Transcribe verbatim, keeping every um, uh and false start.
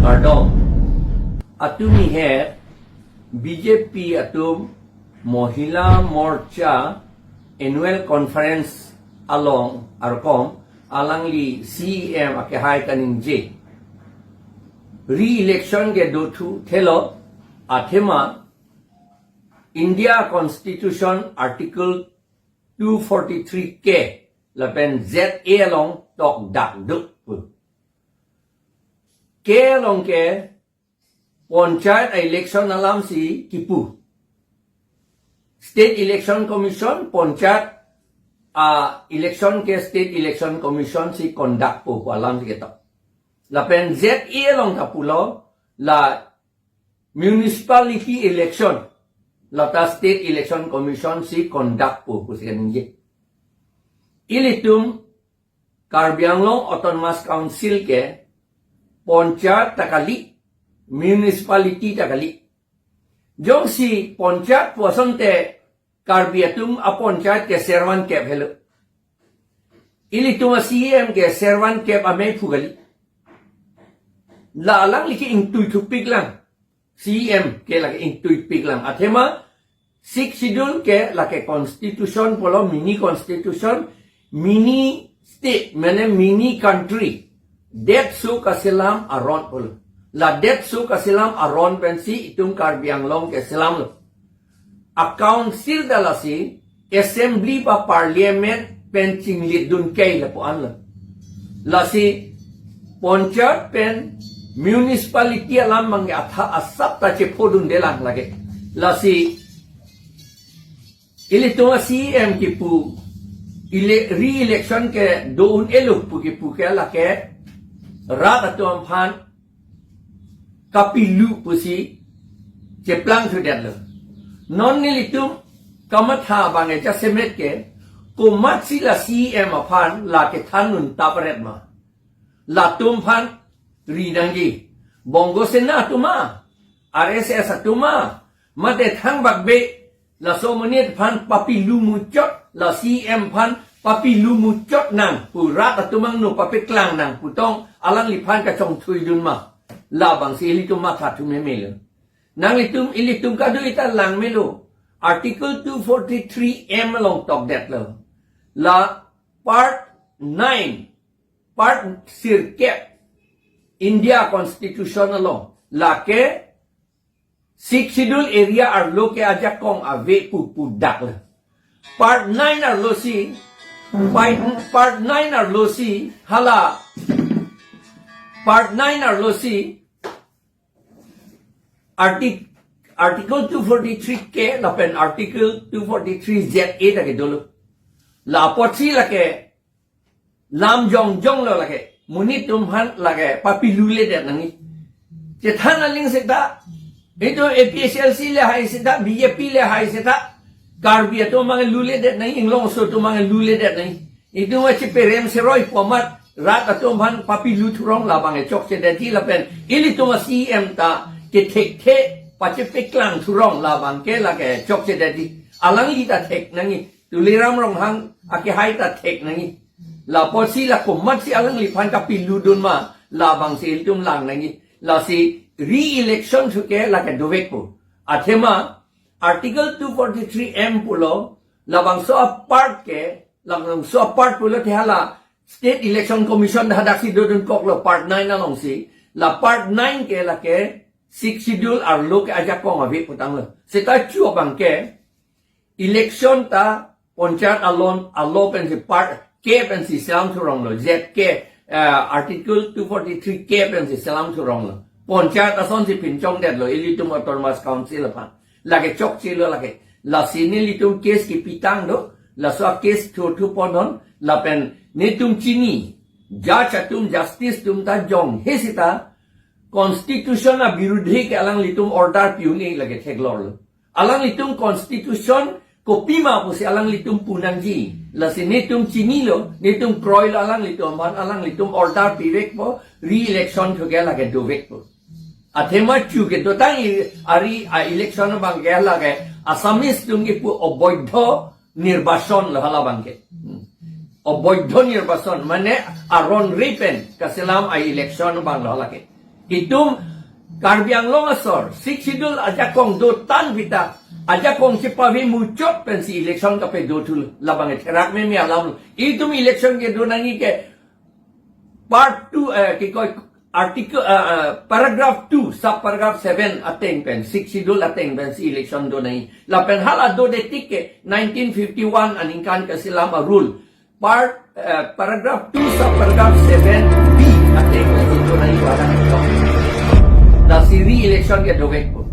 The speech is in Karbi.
Kardom. Atumi he B J P atum Mohila Morcha Annual Conference along arkom alangli C E M akehai kaningje. Re-election ke dothu thelo athema India Constitution Article two forty-three K lapen Z A along tokdak duk pu. K along ke Panchayat election alam si kipu. State Election Commission, Panchayat a election ke State Election Commission si conduct po pu alam si ketok. Lapen Z A along ta pulo la municipality election lata State Election Commission si conduct po pusi kaningje. Ilitum Karbi Anglong Autonomous Council ke Panchayat ta kali, municipality ta kali. Jongsi Panchayat pu asonte Karbi atum a Panchayat ke servan kep helo. Ilitum a C E M ke servan kep amei phu kali. La alangli ke ingtui thupik lang. C E M ke lake ingtui pik lang. Athema Sixth Schedule ke lake constitution pulo, mini constitution, mini state, mane mini country. Detso kaselam aron pulo. La detso kaselam aron pensi itum Karbi Anglong ke selamlo. A council ta lasi assembly ba parliament pen chinglidun kai lapu-an lo. Lasi Panchayat pen municipality alam abangke atha asap ta chephodunde lang lake. Lasi ilitum a C E M kipu ele-, re-election ke do-un-elo pu kipu ke lake rat atum aphan kapilu pusi cheplang thudetlo. Non nelitum kamatha abang eja semet ke komatsi la C E M aphan la kethan un tapret ma. Latum aphan ri nangji. Bongo Sena atum ma, R S S atum ma, mate thangbak be, laso amonit aphan papilu muchot, la C E M aphan papilu muchot nang pu rat atum angno papeklang nang pu tong alangliphan kachongthuidun ma. Labangsi ilitum matha thu memelo. Nanglitum ilitum kadokave ta lang melo. Article two forty-three M along tokdetlo. La part nine, part sirkep India Constitution along lake Sixth Schedule area arlo ke ajakong ave pu pudaklo. Part nine arlo si, part, part nine arlo si, hala, part nine arlo si, artic-, Article two forty-three K lapen Article two forty-three Z A ta kedolo. La apotsi lake lam jongjong lo lake. Monit atum aphan lake papiluledet nangji. Chethan aling seta, itum A P H L C le hai seta, B J P le hai seta, Karbi atum abang luledet nangji, Inglong aso atum abang luledet nangji. Itum achi perem seroi pu amat rat atum aphan papilu thurong labang e chokchedetji lapen ilitum a C E M ta kethekthe pachepeklang thurong labang ke lake chokchedetji. Alangli ta thek nangji. Tuliram Ronghang akehai ta thek nangji. Lapotsi la komatsi alangliphan kapiludun ma, labangsi ilitum lang nangji. Lasi re-election thu ke lake dovekpo. Athema Article two forty-three M pulo, labangso a-part ke, labangso a-part pulo te hala State Election Commission hadaksi dodunkoklo part nine alongsi. La part nine ke lake Sixth Schedule arlo ke ajakong ave putanglo. Seta chu abang ke election ta Panchayat alon, alo pensi part K pensi selam thuronglo, Z K, eh, Article two forty-three K pensi selam thuronglo. Panchayat asonsi pinchongdetlo, ilitum Autonomous Council aphan. Lake chokchelo lake. Lasi nelitum case kipitang do, laso a-case thurthu ponnon, lapen netum chini, judge atum, justice atum ta jonghe seta, constitution abirudhe ke alanglitum order pi-un-e lake theklorlo. Alanglitum constitution kopima pusi alanglitum pu nangji. Lasi netum chinilo, netum kroilo alanglitum aphan, alanglitum order pivekpo, re-election thu ke lake dovekpo. Athema chu ke dotang i ari a-election abang ke lake Assamese atum kipu oboidho nirbachon lo hala abang ke. Hmm. Oboidho nirbachon, mane aron ripen kaselam a-election abang lo hala ke. Itum Karbi Anglong asor Sixth Schedule ajakong dotan bita, ajakong chepave muchot pensi election kapedo thulo, labang etherak meme alam. Itum election kedo nangji ke part two, eh, kikoi article, eh, eh, paragraph two, sub paragraph seven ateng pen, Sixth Schedule ateng pensi election do nangji. Lapen hala dodetik ke nineteen fifty-one aningkan kasilam a-rule. Part, eh, paragraph two, sub paragraph seven B ateng pensi do nangji wadah ito. Lasi re-election ke dovekpo.